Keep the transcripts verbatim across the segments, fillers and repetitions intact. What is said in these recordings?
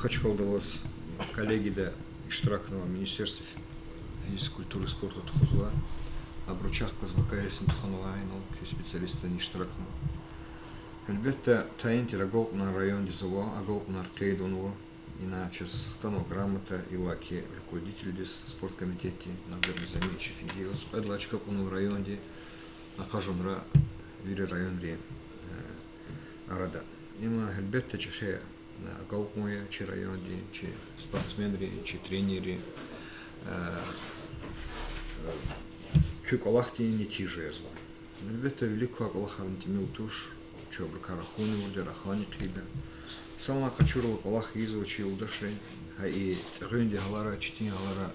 Махачкъалада аваз коллегияда иштиракнава, Министерство фи-, физической культуры и спорта тухузва. Абуру чахъ галаз вакансияни тухванва, инал куь специалистарни иштиракнава. Гьелбетда, тайин тир агалкьунар райондиз ава, агалкьунар къейд авунва. Ина чаз хтанва грамота, иллаки руководителдиз, спорт комитетдиз, Надир Низамиевич Ефендиеваз, кьвед лагьай чка кьунва районди, акъажунра вири районрин, э, арада. Има, гьелбетда, чӀехи, э, агалкьун я чи районди, чи спортсменри, чи тренерри, э, э, куь кӀвалахдин нетижа язва. Гьелбетда, вилик квай кӀвалахарни тӀимил туш, чун абурукай рахунни авурди, рахунни хъийида. Санлай къачурла кӀвалах ийизва чи юлдашри, гьа и тӀегъуьнди гьалара, четин гьалара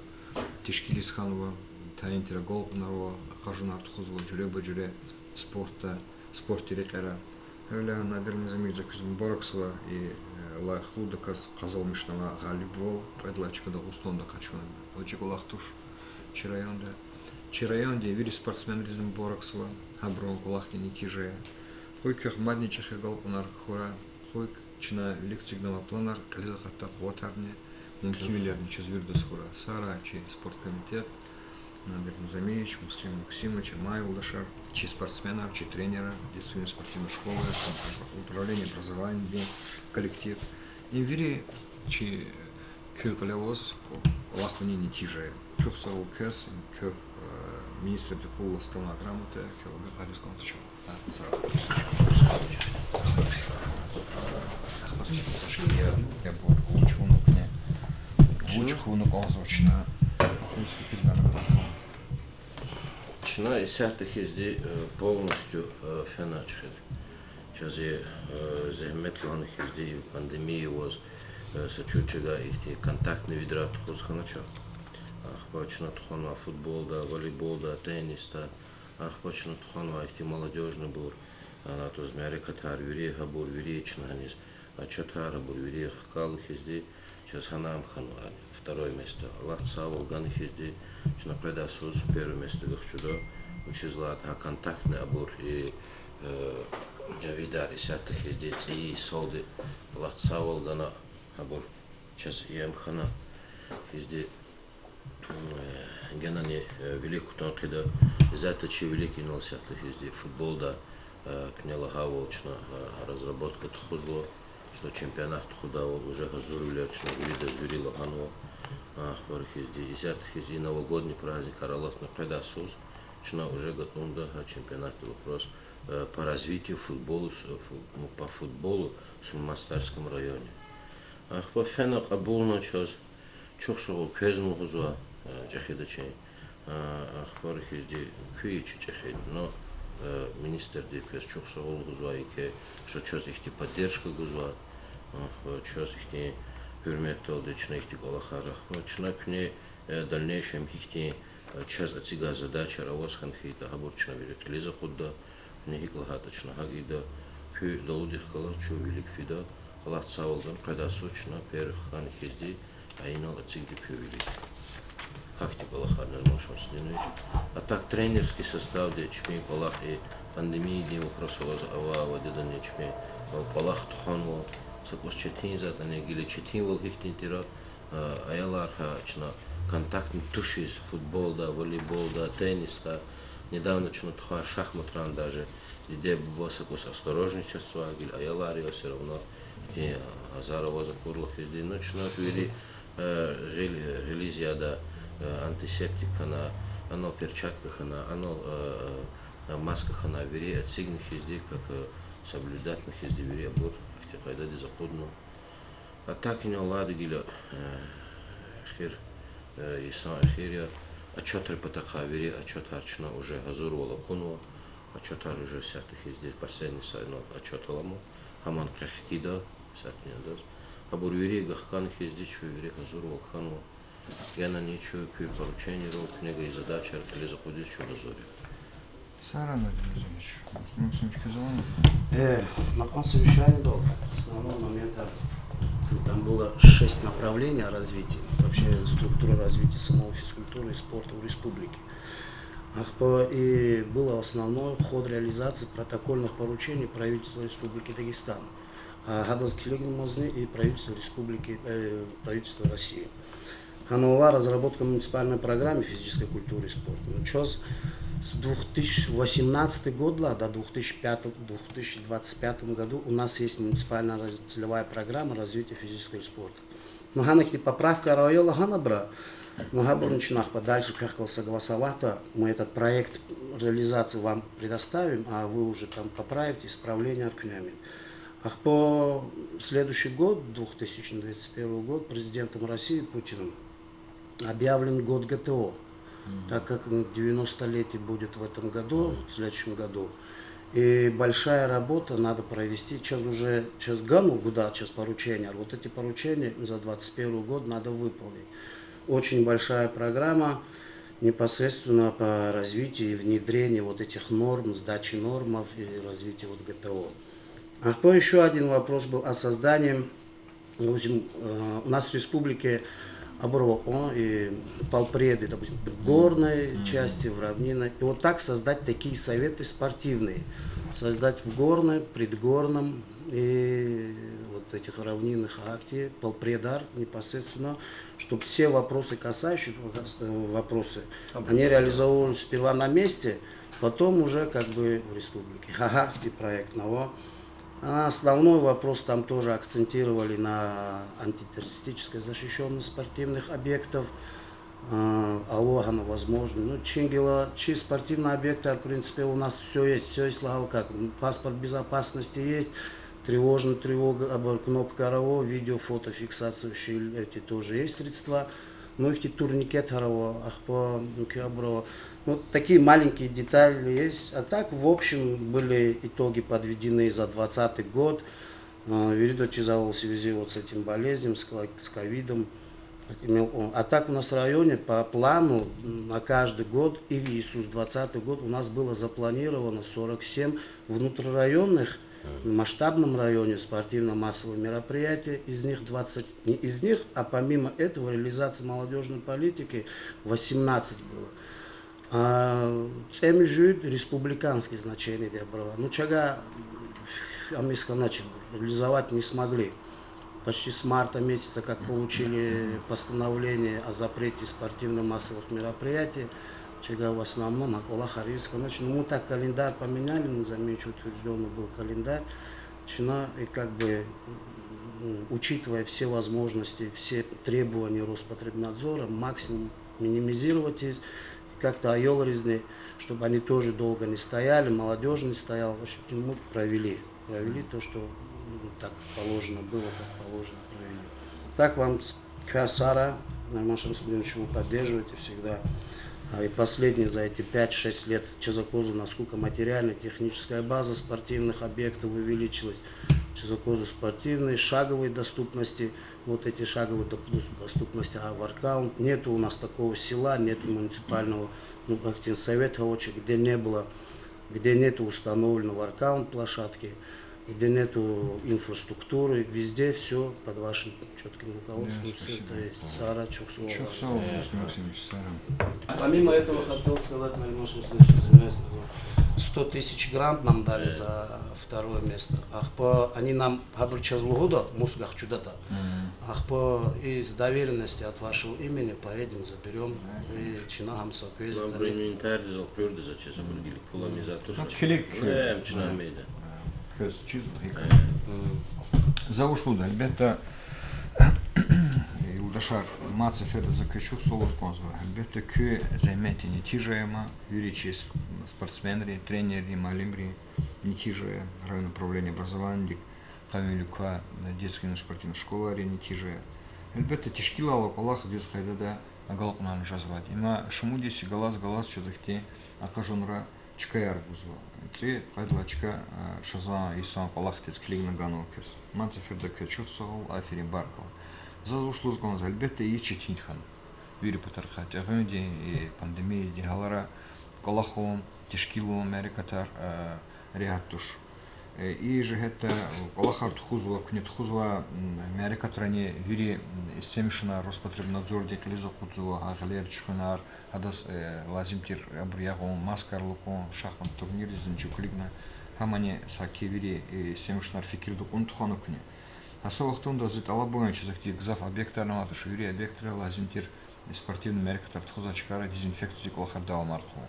тешкилиз хьанва, тайин тир агалкьунар ава, акъажунар тухузва жуьреба-жуьре спортда, спортдин рекьера. Гьавиляй, Надир Низамиевич, за квез мубаракзава и, э, лайихлудаказ къазанмишнавай гъалибвал, кьвед лагьай чкада Дагъустанда къачуна. Гьа чи кӀвалах туш чи районда. Чи райондин вири спортсменризни мубаракзава, гьабурун кӀвалахдин нетижа я. Къуй квехъ мадни чӀехи агалкьунар хьурай, къуй чна вилик эцигнавай планар кьилиз акъатдай къуватарни, мумкинвилерни чаз виридаз хьурай. Сагърай чи спорт комитет, Надир Низамиевич, Муслим Максимович, амай юлдашар, чи спортсменар, чи тренерар, детско-юношеский спортивный школа, управление образованиядин коллектив. Им вири чи куь кьиле аваз кӀвалахунин нетижа я. Чухсагъул квез, квез, э, министрдин къуллугъдиз атанвай грамота, квел агакьариз кӀанзава чун. Чна исятда хьизди, э, полностью, э, фена чуьхуьл. Чаз, э, зегьмет лагьана хьизди, и пандемия аваз, э, са чуьл чӀагай ихьтин контактный видар тухуз хьанач. Ахпа чна тухванвай футболда, волейболда, теннисда, ахпа чна тухванвай ихьтин молодёжныйбур, ана атӀуз мярекатар вири, гьабур вири чна гьаниз, отчётар, гьабур вири хкала хьизди, чаз гьана ам хьанва второе место. Аллагьди сагъвал гана хьизди, чна къведай йисуз первое место гахчуда, вучиз лагьайтӀа гьа контактный абур и, э, видар исятда хьизди цӀийи йисалди Аллагьди сагъвал гана, гьабур чаз ам хьана хьизди, э, генани, э, вилик кутун хъийида, исятда чи вилик инал исятда хьизди футболда, э, куьне лагьайвал чна, э, разработка тухузва, чна чемпионат тухудайвал уже гьазурвилер чна виридаз вири лагьанва, ахпа хьизди, исятда хьиз и новогодний праздникар алатна къведай йисуз, чна уже гатӀунда гьа чемпионатдин вопрос, э, по развитию футбола, с-, э, фу-, ну, по футболу в Сулейман-Стальском районе. Ахпа фена кьабулна чаз, чухсагъул квезни лугьузва, э, чӀехида чи, э, ахпа хьизди куьн я чи чӀехи, но, э, министрди квез чухсагъул лугьузва, еке ша чаз ихьтин поддержка гузва, ахпа чаз ихьтин гьуьрметдалди чна ихьтин кӀвалахар, ахпа чна куьне, э, дальнейшем гьихьтин, э, чаз эцигай задачаяр аваз хьана хьайитӀа, гьабур чна вири кьилиз акъудда, куьне гьикӀ лагьайтӀа чна гьакӀ ийида, куь далудихъ галаз чун вилик фида, Аллагьди сагъвал гана, къведай йисуз чна первый хьана хьизди, а инал эцигда куь вилик. Гьахьтин кӀвалахар, Нурмагомед Шамсудинович. А так тренерский составди чпин кӀвалах и пандемиядин вопрос аваз авай вадидани чпин, э, кӀвалах тухванва. Са кӀус четин затӀни гила четинвал гьихьтин тира, э, аялар гьа чна контактный тушиз футболда, волейболда, теннисда. Недавно чна тухвай шахматран даже диде-буба са кӀус осторожничать ийизва, гила аялар я, всё равно ихьтин азар аваз акурла хьизди. Ну, чна вири, э, гъил-, гъилиз яда, э, антисептик хьана, анал перчатка хьана, анал, э, э, маска хьана, вири эцигна хьизди, как, э, соблюдатьна хьизди вири абур, ахьтин къайдадиз акъудна. А так инал алайди гила, э, эхир, э, йисан эхир я, отчётрин патахъай вири отчётар чна уже гьазурвал акунва, отчётар уже исятда хьизди последний са инал отчёт алама, гьамни къе хкида, исятда адаз. Абур вири гахкана хьизди чун вири гьазурвал хьанва. Генани чун куь поручениерал, куьне гайи задачаяр кьилиз акъудиз чун гьазур я. Сагърай, Надир Низамиевич. Муслим Максимович, квез авани? Э, накьван совещаниедал основной момент, там было шесть направлений развития, вообще структура развития самого физкультуры и спорта в республике. Ахпа и было основной ход реализации протокольных поручений правительства Республики Дагестан. А гьадаз килигнамазни и правительство республики, э, правительство России. Гьанава разработка муниципальной программы физической культуры и спорта. Ну, чаз с двух тысяч восемнадцатый год ла до двух тысяч пятого, двух тысяч двадцать пятом году у нас есть муниципальная раз-, целевая программа развития физического спорта. Ну, гьана хьи поправка ара ая лагьана бра, ну, гьабурни чна ахпа дальше квехъ галаз согласовать, мы этот проект реализации вам предоставим, а вы уже там поправите, исправление куьнемир. Ахпа следующий год, две тысячи двадцать первый год, президентом России Путиным объявлен год ГТО, так как, м, девяностолетие будет в этом году, в следующем году. И большая работа надо провести, чаз уже, чаз гану гуда, чаз поручения. Вот эти поручения за двадцать первый год надо выполнить. Очень большая программа непосредственно по развитию и внедрению вот этих норм, сдачи нормов и развитию вот ГТО. Ахпа ещё один вопрос был о создании, допустим, э, у нас в республике абур ава и полпреды, допустим, в горной части, в равнинной. И вот так создать такие советы спортивные. Создать в горной, предгорном и вот этих равнинных акте полпредар непосредственно, чтобы все вопросы, касающиеся, э, вопросы, они реализовывались сперва на месте, потом уже как бы в республике. Гьа, гьахьтин проект ава. А основной вопрос там тоже акцентировали на антитеррористической защищённости спортивных объектов. А, ава гьана возможно. Ну, чингила чи спортивный объектар, в принципе, у нас всё есть. Всё есть лагьайла как. М, паспорт безопасности есть, тревожная тревога, абур кнопкаяр ава, видео, фото фиксация, эти тоже есть средства. Ну, ихьтин турникетар ава, ахпа, ну, куь абур ава. Ну, такие маленькие детали есть. А так, в общем, были итоги подведены за двадцатый год. А, вирида чизвайвал в связи вот с этим болезнью, с кла-, с ковидом. Так, имел он. А так у нас в районе по плану на каждый год, и иисус двадцатый год, у нас было запланировано сорок семь внутрирайонных в масштабном районе спортивно-массовые мероприятия, из них двадцать, не из них, а помимо этого реализация молодёжной политики восемнадцать было. А, цӀемуьжуьд республиканский значениеди абур ава. Ну, чага, м, ам из хьанач, реализовать не смогли. Почти с марта месяца, как получили постановление о запрете спортивно-массовых мероприятий, чага в основном а кӀвалахар из хьанач. Ну, мы так календарь поменяли, на замену утверждённый был календарь. Чна, и как бы, м, учитывая все возможности, все требования Роспотребнадзора, максимум минимизировать из, и как-то аялризни, чтобы они тоже долго не стояли, молодёжь не стояла. В общем, мы провели, провели то, что, м, так положено было, как положено провели. Так вам с-, квясара, Нариман Шамсудинович, вы поддерживаете всегда. А, и последние за эти пять-шесть лет чаз аквазва, насколько материально-техническая база спортивных объектов увеличилась, чаз аквазва спортивные, шаговые доступности, вот эти шаговые доп-, доступности, а воркаут, нету у нас такого села, нету муниципального, ну, как совет, короче, где не было, где нету установлено воркаут площадки, где нету инфраструктуры, везде всё под вашим чётким руководством, всё это есть. Сара, чухсагъул. Чухсагъул, Максим Максимович, сара. Помимо этого хотел сказать, Нариман Шамсудинович, извиняюсь, сто тысяч грант нам дали за второе место. Ахпа ани нам гьабур чаз лугьуда, мус гахчудатӀа. Ахпа из доверенности от вашего имени поедем, заберём. И чна гьам са квез. Инвентарь дизал, куьр дизал чиз абур гила пул ам ийизва туш. Килиг. Э, чна мейда. Квез чиз гьикӀ. За вуч лугьуда, гьелбетда, юлдашар, мад сеферда за квез чухсагъул лугьуз кӀанзава. Гьелбетда, куь зегьмет нетижа ама, вири чи спортсменри, тренерри, муаллимри нетижа я, районное управление образованиядик, къавумдик квай детский спортивный школайри нетижа я. Гьелбетда, тешкилайла кӀвалахдиз къайдада агалкьунарни жезвайди. Има шумуд йис я галаз-галаз чаз ихьтин акъажунра чкаяр гузва. ЦӀи къайдалай чка, а, шазан йисан кӀвалахдиз килигна ганва квез. Мад сеферда квез чухсагъул, аферин, баркалла. Заз вуч лугьуз кӀанзава, гьелбетда, и четин хьана. Вири патарихъай тӀегъуьндин, и пандемиядин гьалара кӀвалах авун, тешкил авун мярекатар, а, регьят туш. Э, и жигьетдай кӀвалахар тухузва, куьне тухузва, м, мярекатрани вири, м, истемишунар Роспотребнадзордин кьилиз акъудзава, гьа гъилер чуьхуьнар, гьадаз, э, лазим тир абур ягъун, маскаяр алукӀун, шахмат турнирдизни чун килигна, Гьамани саки вири, э, семушнар фикирда кьун тухвана куьне. Гьа са вахтунда зи тӀалабун я, чаз ахьтин гзаф объектарни ава, туш вири объектра лазим тир спортивный мярекатар тухузвай чкайра дезинфекция кӀвалахар давамар хъувун.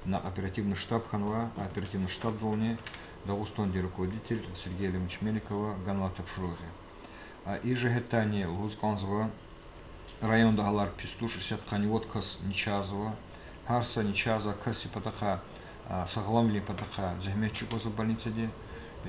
Накь оперативный штаб хьанва, оперативный штабдални Дагъустандин руководитель Сергей Алимович Меликова ганвай тапшуругъ я. А, и жигьетдайни лугьуз кӀанзава, районда гьалар пис туш, исятда къанни вад кас начагъзава. Гьар са начагъзавай касдин патахъай, а, сагъламвилин патахъай зегьмет чӀугвазва больницади.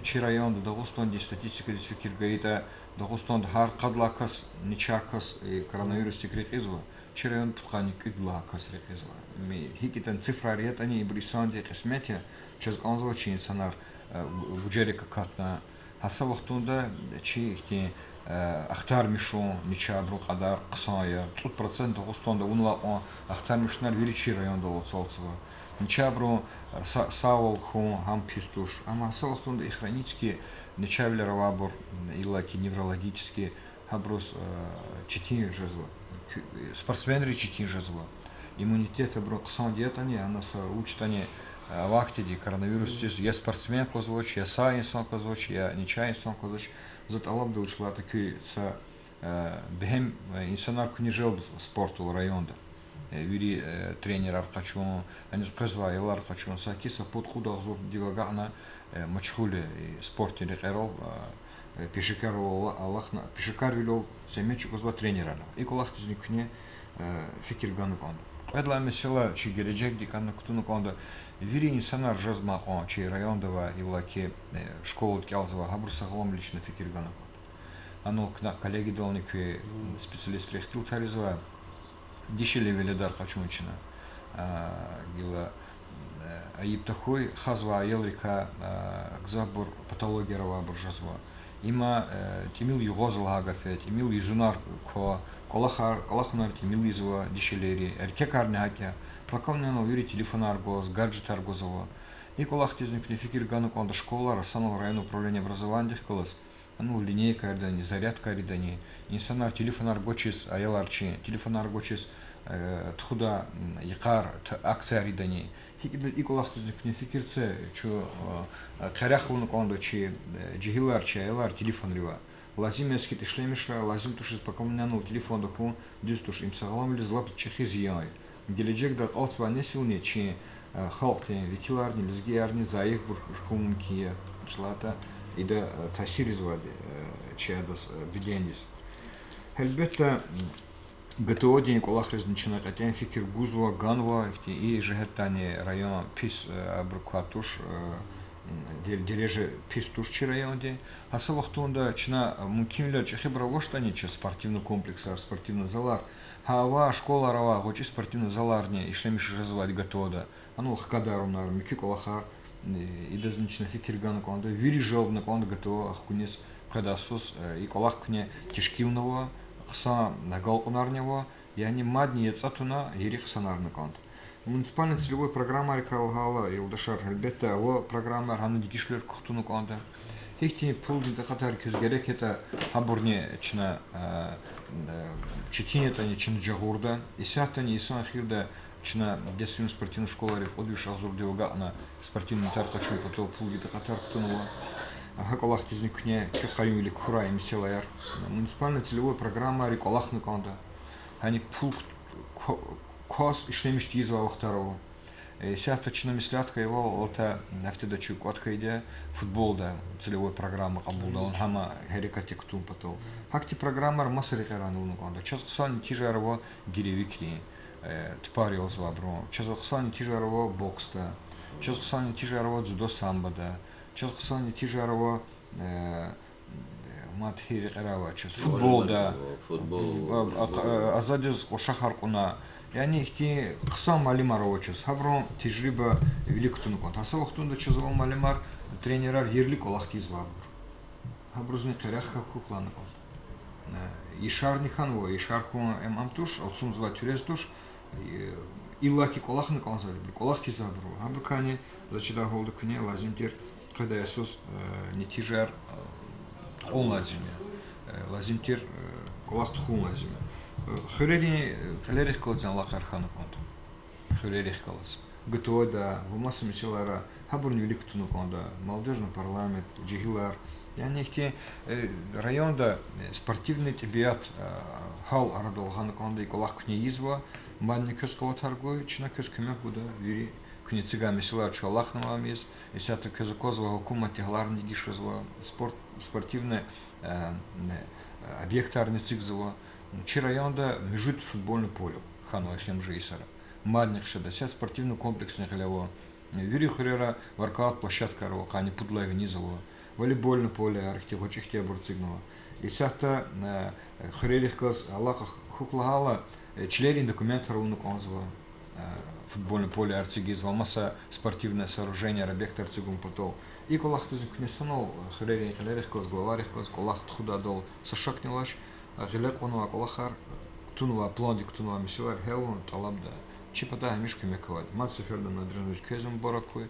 Чи районда Дагъустандин статистикадиз фикир гайитӀа, Дагъустанда гьар къад лагьай кас, начагъ кас, э, коронавирусдик рекьизва, чи районда пудкъанни кӀуьд лагьай кас рекьизва. Ми гьикӀ ятӀани цифрар ятӀани, ибур инсандин кьисмет я, чаз кӀанзава чи инсанар, э, гу-, гужерик акатна. Гьа са вахтунда чи ихьтин, э, ахтармишун, начагъбурун кьадар хъсан я. Цӏуд процент Дагъустанда авунвай кьван ахтармишунар вири чи райондал ацалтзава. Начагъбурун, э, са-, сагъвал хьун гьам пис туш. Амма гьа са вахтунда и хронический начагъвилер авайбур, иллаки неврологический, гьабуруз, э, четин жезва. Куь-, спортсменриз четин жезва. Иммунитет абурун хъсанди ятӀани, гьана са вуч ятӀани, э, вахтиди коронавирусдиз я спортсмен квазвач, я сагъ инсан квазвач, я начагъ инсан квазвач. За тӀалабда вуч лагьайтӀа, куь са, э, бегьем, э, инсанар куьне желбзава спортдал районда. Э, вири, э, тренерар къачун, аниз къвезвай аялар къачун, саки са пуд-кьуд агъзурдив агакьна, э, машгъул я, э, спортдин рекьерал, э, э, пешекарвилел ала-, алахъна, пешекарвилел зегьмет чӀугвазвай тренерар. И кӀвалахдизни куьне, э, фикир гана кӀанда. Кьвед лагьай месэла чи гележегдикай кутуна кӀанда, вири инсанар жезмай кьван чи районда авай, иллаки, э, школада кӀелзавай, гьабурун сагъламвиле чна фикир гана кӀанда. Гьанал куьне коллегиядални куь специалистри ихтилатар ийизва, дишегьли веледар къачун чна. А, гила, э, айиб тахьуй, хазвай аялрикай, э, гзафбур патологияр авайбур жезва. Има, э, тӀимил югъуз лагьай гаф я, тӀимил юзунар ква, кӀвалахар, кӀвалахунар тӀимил ийизва дишегьлийри, эркекарни гьакӀ я. Пакамни анал вири телефонар гваз, гаджетар гваз ава. И кӀвалахдизни куьне фикир гана кӀанда школара, санал районный управление образованиядихъ галаз, анал линейкайридани, зарядкайридани, инсанар телефонар гвачиз, аялар чи телефонар гвачиз, э, тухуда, м, йикъар т-, акцияйридани. Гьикӏ и кӏвалахдизни куьне фикир це, чун, э, къерех авуна кӏанда чи, э, жегьилар, чи аялар телефонрив ава. Лазим я хьи ишлемишрай, лазим туш пакамунанал телефонда хьун, дуьз туш, им сагъламвилиз лап чӏехи зиян я. Гележегда акьалтзавай несилни чи, э, халкьдин векиларни, лезгиярни зайифбур хьун мумкин я, члата ида, э, таъсир ийизвайди, э, чи адаз, э, бедендиз. Гьелбетда, ГТО-дин кӏвалахризни чна кьетӏен фикир гузва, ганва, ихьтин и жигьетдайни район пис, э, абур квай туш, э, дер-, дережа пис туш чи районди. Гьа са вахтунда чна мумкинвилер чӏехибур авачтӏани, чи спортивный комплексар, спортивный залар, гьа авай школайра авай гъвечӏи спортивный заларни ишлемиш жезвайди ГТО-да. Анал хкадарунар, муькуь кӏвалахар, э, идазни чна фикир гана кӏанда, вири жалобна кӏанда ГТО ахкуниз, къведай йисуз, э, и кӏвалах куьне тешкилнава, хъсан агалкьунарни ава, яни мадни яцӏа туна, ери хъсанарна кӏанда. Муниципальный целевой программайрикай лагьайла, юлдашар, гьелбетда, ава программаяр, гьана дегишвилер кутуна кӏанда. Гьихьтин пулдин такьатар квез герек ятӏа, гьабурни чна, э, э, четин ятӏани чна жагъурда. Исятдани йисан эхирда чна детский спортивный школайрив кьуд виш агъзурдив агакьна спортивный интер къачун патал пулдин такьатар кутунва. Гьа кӏвалахдизни куьне куь къаюмвилик курай месэлаяр. Муниципальный целевой программайри кӏвалахна кӏанда. Гьаник пул кв-, кв-, кваз ишлемиш тийизвай вахтар ава. Э, исятда чна меслят хьайивал, алатай гьафтеда чун кӏватӏ хьайиди я футболда целевой программа кьабулда авун, гьама гьерекатдик кутун патал. Гьахьтин программаяр маса рекьерай авуна кӏанда. Чаз хъсан нетижаяр ава гиревикрин, э, тупар ялзавайбурун. Чаз хъсан нетижаяр ава боксда. Чаз хъсан нетижаяр ава дзюдо, самбода. Чаз хъсан нетижаяр ава, э, мад гьи рекьерай ава чаз, футболда, футбол, а, а, азадиз кьуршахар кьуна. Яни ихьтин хъсан муаллимар ава чаз. Гьабурун тежриба вилик кутуна кӏанда. Гьа са вахтунда чаз авай муаллимар, тренерар ерлик кӏвалах тийизвайбур. Гьабурузни къерех хьухь лагьана кӏанда. Э, яшарни хьанва, яшар хьун ам, ам туш, алцумзавай тирез туш, э, иллаки кӏвалахна кӏанзавайбур, кӏвалах тийизвайбур ава. Гьабурукайни, заз чидай гьалда куьне, лазим тир къведай йисуз, э, нетижаяр, э, кьун лазим я. Э, лазим тир, э, кӏвалах тухун лазим я. Э, хуьрерин, э, кьилерихъ галаз алакъаяр хьана кӏанда. Хуьрерихъ галаз. ГТО-да ва маса месэлайра гьабурни вилик кутуна кӀанда, молодёжный парламент, жегьилар. Яни ихьтин, э, районда, э, спортивный тӀебиат, э, гьал арадал гъана кӀанда, и кӀвалах куьне ийизва, мадни квез къуватар гуй, чна квез куьмек гуда, вири куьне эцигай месэлаяр чун алахънавай мез, исятда квез аквазва гьукуматди гьаларни дегиш жезва, спорт, спортивный, э, э, объектарни эцигзава. Чи районда муьжуьд футбольный поле хьанва эхиримжи йисара. Мадни хъша да, исятда спортивный комплексни гъиле ава. Вири хуьрера воркаут площадкаяр ава, къанни пуд лагьай виниз ава. Волейбольный полеяр, ихьтин гъвечӀи ихьтинбур эцигнава. Исятда, э, хуьрерихъ галаз алакъа хьухь лагьайла, э, чилерин документар авуна кӀанзава, э, футбольный полеяр эцигиз ва маса спортивный сооруженияр, объектар эцигун патал. И кӀвалахдизни куьне санал, э, хуьрерин кьилерихъ галаз, главайрихъ галаз кӀвалах тухудайдал са шакни авач, э, гъиле кьунвай кӀвалахар, э, кутунвай, пландик кутунвай месэлаяр гьялун тӀалабда. Чи патай гьамиша куьмек авайди. Мад сеферда, Надрин вуч, квез мубарак хьуй,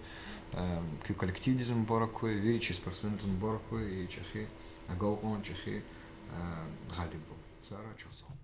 э, куь коллективдиз мубарак хьуй, вири чи спортсменриз мубарак хьуй, и чӀехи агалкьун, чӀехи, э, гъалибвал. Сара чухсагъул.